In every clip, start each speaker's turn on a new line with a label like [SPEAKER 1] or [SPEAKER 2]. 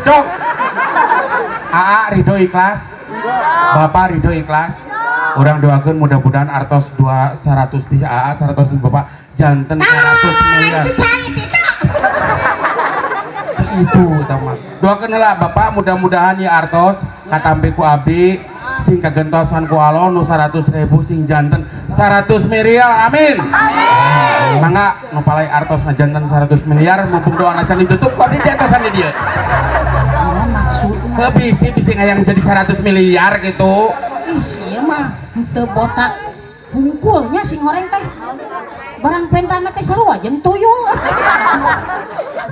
[SPEAKER 1] Dong. Aa ridho ikhlas. Bapak ridho ikhlas. Urang doakeun mudah-mudahan artos 2 100 di Aa, 100 di Bapak, janten 100 miliar.
[SPEAKER 2] Itu cai tidak.
[SPEAKER 1] Itu utama. Doakeun heula, Bapak, mudah-mudahan ya artos katampi ku abdi sing kagentosan ku Allah nu 100 ribu sing janten 100 miliar, amin. Mangga nu palai artos janten 100 miliar, mumpung doa can ditutup kok di atasan di dieu.
[SPEAKER 2] Oh, maksudna.
[SPEAKER 1] Heuh, bisi bisi ngayang jadi 100 miliar gitu.
[SPEAKER 2] Ih, sia mah teu botak hungkulnya si ngoreng teh. Barang pentana teh sarua jeung tuyul.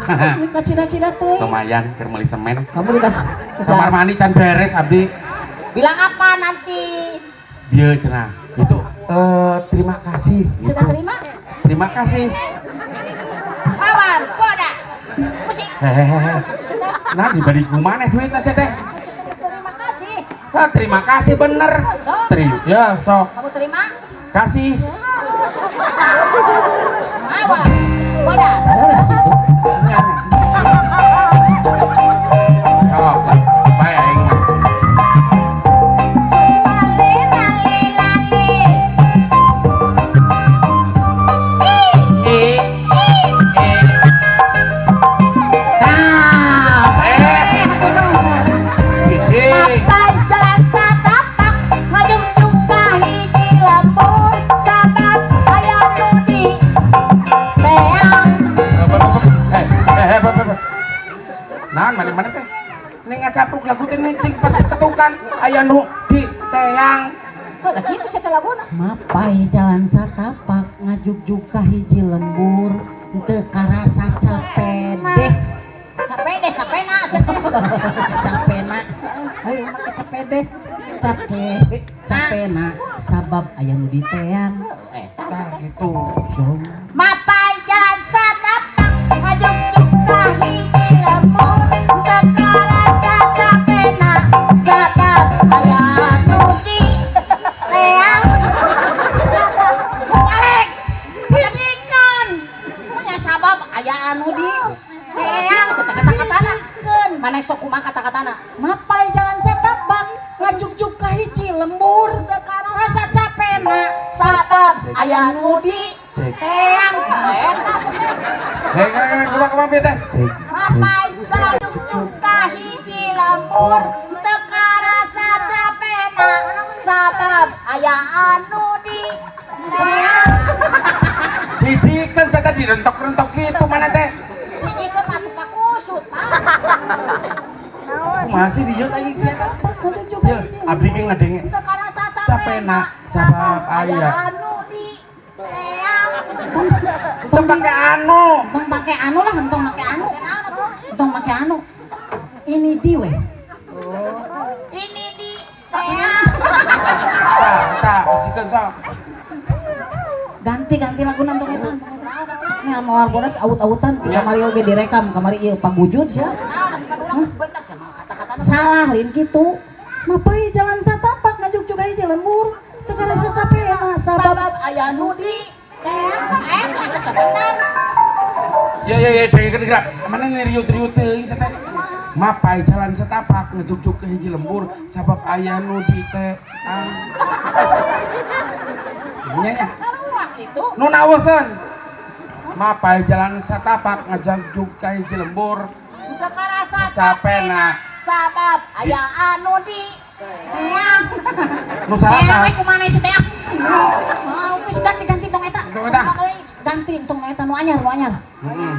[SPEAKER 2] Ini kacida-cida teh.
[SPEAKER 1] Lumayan keur meuli semen.
[SPEAKER 2] Kamu dikasih
[SPEAKER 1] Kamar mandi can beres abdi.
[SPEAKER 2] Bilang apa nanti?
[SPEAKER 1] Bieu cenah. Itu terima kasih gitu.
[SPEAKER 2] Sudah terima?
[SPEAKER 1] Terima kasih.
[SPEAKER 2] Mawar, bodas. Musik.
[SPEAKER 1] Hehehe.
[SPEAKER 2] Sudah.
[SPEAKER 1] Nah, diberi kumaha duitna sia teh?
[SPEAKER 2] Terima kasih.
[SPEAKER 1] Ah, terima kasih bener. Terima. Ya, sok.
[SPEAKER 2] Kamu terima?
[SPEAKER 1] Kasih.
[SPEAKER 2] Mawar, bodas. Beres gitu.
[SPEAKER 1] Sok, bae aing mah.
[SPEAKER 2] Lale lale lale.
[SPEAKER 1] Eh, eh.
[SPEAKER 2] Nah,
[SPEAKER 1] Eh. Cici.
[SPEAKER 2] Mapai jalan satapak ngajungjuk ka hiji lembur sabab aya nu di teang.
[SPEAKER 1] Eh, eh, eh, eh, eh. Nah, mana mana teh? Ini ngacapruk lagu teh nih pas ketukan aya nu di teang.
[SPEAKER 2] Heuh, da kitu sia teh laguna.
[SPEAKER 3] Mapai jalan satapak ngajugjug ka hiji lembur teu karasa capek deh.
[SPEAKER 2] Capek deh, capek na sia teh.
[SPEAKER 3] Capena, ayo make capek deh, capek capena sabab aya nu diteang.
[SPEAKER 2] Eta.
[SPEAKER 1] Tah gitu.
[SPEAKER 2] Mapai jalan satapak ngajungjuk ka hiji lembur teu karasa capena sabab aya nu di teang. Balik. Hijikeun. Punya sabab aya anu di teang kata-katana. Mana sok kumaha kata-katana?
[SPEAKER 3] Mapai jalan satapak ngajugjug ka hiji lembur teu karasa capena
[SPEAKER 2] Sabab aya nu di
[SPEAKER 1] Cek.
[SPEAKER 2] teang. Eta.
[SPEAKER 1] Hei, kene kumaha kumaha pieu teh?
[SPEAKER 2] Mapai jalan ka hiji lembur teu karasa capena sabab aya anu di teang.
[SPEAKER 1] Hijikeun sia teh direntok-rentok gitu mana teh?
[SPEAKER 2] Hijikeun mah atuh pakusut, Pak.
[SPEAKER 1] Kumaha sih dieu teh sia teh?
[SPEAKER 3] Ngajugjug ka
[SPEAKER 1] Ya,
[SPEAKER 3] hiji
[SPEAKER 1] abdi ge ngadenge.
[SPEAKER 2] Teu karasa
[SPEAKER 1] Capena sabab aya.
[SPEAKER 2] anu di teang.
[SPEAKER 1] Teu pake anu.
[SPEAKER 3] Entong make anu lah, entong make anu. Entong make anu. Ini di we.
[SPEAKER 2] Ini di teang.
[SPEAKER 1] Tah, tah, hijikeun sok.
[SPEAKER 3] Ganti ganti lagu entong eta. Mel mawar bodas awut-awutan
[SPEAKER 1] Ya.
[SPEAKER 3] kamari oge direkam kamari ieu pagujud sia.
[SPEAKER 2] Naon kan urang bener sia mah kata-katana.
[SPEAKER 3] Salah lain kitu. Mapai jalan satapak ngajugjug ka hiji lembur teu karasa capena sabab
[SPEAKER 2] Sabab aya nu di teang. Eta teh bener.
[SPEAKER 1] Ya ya ya, dengekeun gerak. Mana nih riut-riut teuing sia teh? Mapai jalan setapak ngejuk-juk ke hiji lembur sabab aya nu di teang. Nya nya.
[SPEAKER 2] Sarua kitu.
[SPEAKER 1] Nu naweuhkeun. Mapai jalan satapak ngajangjuk ka hiji lembur
[SPEAKER 2] Teu karasa
[SPEAKER 1] capena.
[SPEAKER 2] Sabab aya anu di teang.
[SPEAKER 1] Nu salah
[SPEAKER 2] Teang
[SPEAKER 1] tah.
[SPEAKER 2] we kumaha si teang.
[SPEAKER 3] Mau geus ganti ganti tong eta.
[SPEAKER 1] Tong eta.
[SPEAKER 3] Ganti tong eta nu anyar nu anyar.
[SPEAKER 1] Heeh.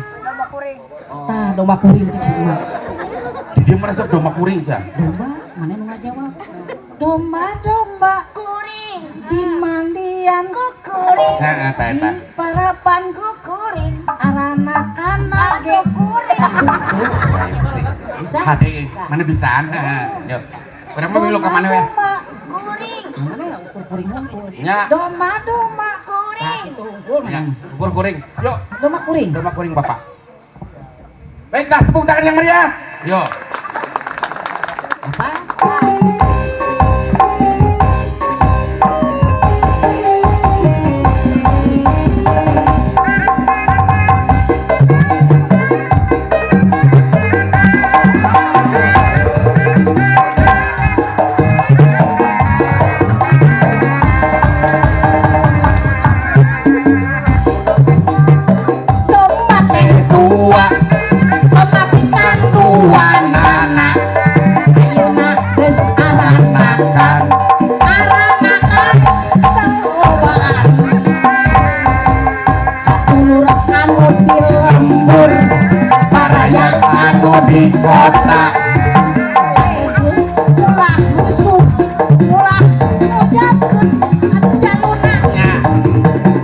[SPEAKER 3] Tah domba kuring cek si emak.
[SPEAKER 1] Di dieu meresep domba kuring sia.
[SPEAKER 3] Domba mana nu ngajawab? Domba domba
[SPEAKER 2] Kuring,
[SPEAKER 3] di mandian
[SPEAKER 2] kukuring,
[SPEAKER 1] Heeh, eta eta.
[SPEAKER 3] di parapan
[SPEAKER 2] kukuring,
[SPEAKER 3] aranakan ge
[SPEAKER 2] kuring.
[SPEAKER 3] Bisa?
[SPEAKER 1] Hade, mana bisaan? Heeh. Yo. Urang mah milu ka mana we?
[SPEAKER 3] Domba
[SPEAKER 2] Kuring,
[SPEAKER 3] mana ya ukur kuring hungkul.
[SPEAKER 1] Nya.
[SPEAKER 3] Domba domba
[SPEAKER 2] kuring.
[SPEAKER 3] Nah, itu hungkul
[SPEAKER 1] Nya,
[SPEAKER 3] mana?
[SPEAKER 1] ukur kuring. Yuk,
[SPEAKER 3] Domba kuring.
[SPEAKER 1] domba kuring Bapak. Baiklah, tepuk tangan yang meriah. Yuk.
[SPEAKER 3] Apa?
[SPEAKER 1] Di kota.
[SPEAKER 2] Ulah rusuh, ulah ngujakeun anu jaluna.
[SPEAKER 1] Nya.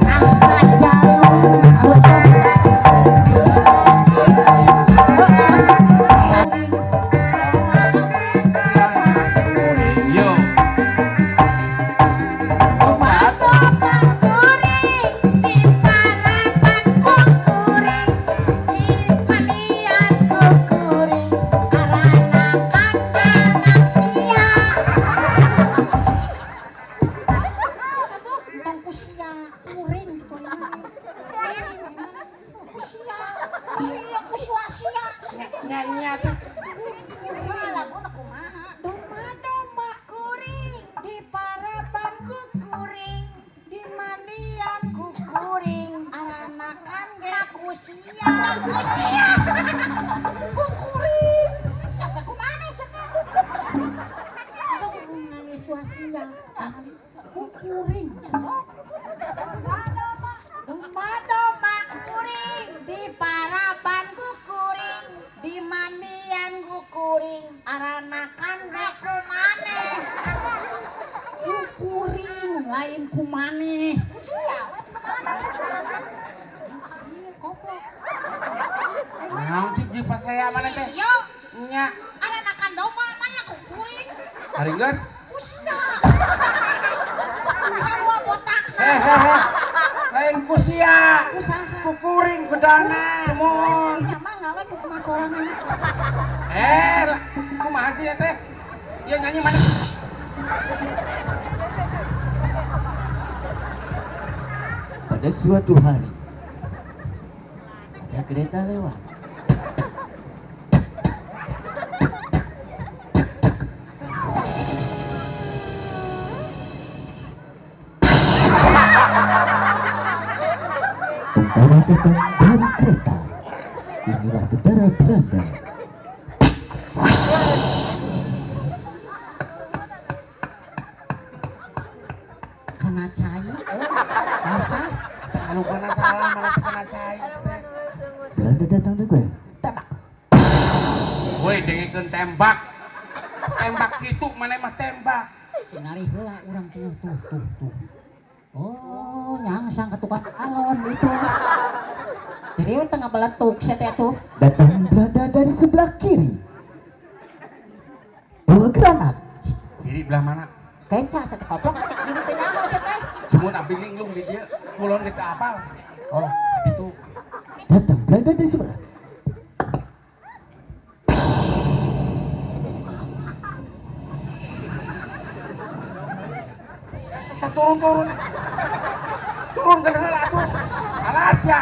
[SPEAKER 2] Angka jaluna.
[SPEAKER 1] Yo.
[SPEAKER 2] Domba kuring di parapan kukuring di mandian kukuring aranakan anak sia. Entong ku sia kuring gitu emang. Kuring emang. Ku sia, sia ku sia.
[SPEAKER 1] Nyanyi atuh.
[SPEAKER 2] Kumaha laguna kumaha? Domba-domba kuring di parapan kukuring di mandian kukuring aranakan ge ku sia. Ku sia. Kukuring. Sampai kumana sia? Tong nangis suasia. Kukuring. Domba-domba kuring di parapan kukuring di mandian kukuring aranakan ge kumaneh. Kukuring lain kumaneh. Sia we kumaneh. Goblok.
[SPEAKER 1] Naon cik jeung pasea mana teh?
[SPEAKER 2] Sia.
[SPEAKER 1] Nya.
[SPEAKER 2] Aranakan domba mah kukuring.
[SPEAKER 1] Ari geus.
[SPEAKER 2] Ku sia. Sarua botakna.
[SPEAKER 1] Eh eh eh. Lain ku sia.
[SPEAKER 2] Ku saha?
[SPEAKER 1] Kukuring bedana. Mun.
[SPEAKER 2] Nya mah ngawe ku kumaha sorangan.
[SPEAKER 1] Eh, kumaha sih ya teh? Ya nyanyi mana?
[SPEAKER 3] Pada suatu hari, ada kereta lewat. Tentara datang dari kereta. Inilah tentara Belanda.
[SPEAKER 2] Kana cai. Basah.
[SPEAKER 1] Anu kana salah mana teh kana cai.
[SPEAKER 3] Belanda datang dari kereta.
[SPEAKER 2] Tembak.
[SPEAKER 1] Woi, dengekeun tembak. Tembak kitu maneh mah tembak.
[SPEAKER 2] Tingali heula urang tuh tuh tuh tuh. Oh, nyangsang ke tukang alon itu. Jadi we tengah beletuk sia teh tuh.
[SPEAKER 3] Datang Belanda dari sebelah kiri. Bawa granat.
[SPEAKER 1] Kiri belah mana?
[SPEAKER 2] Kenca sia teh koplok cek diri teh nyaho sia teh.
[SPEAKER 1] Cuman abdi linglung di dieu, kulon ge teu apal. Oh, itu.
[SPEAKER 3] Datang Belanda dari sebelah.
[SPEAKER 1] Turun turun. Turun ke heula atuh. Alas ya.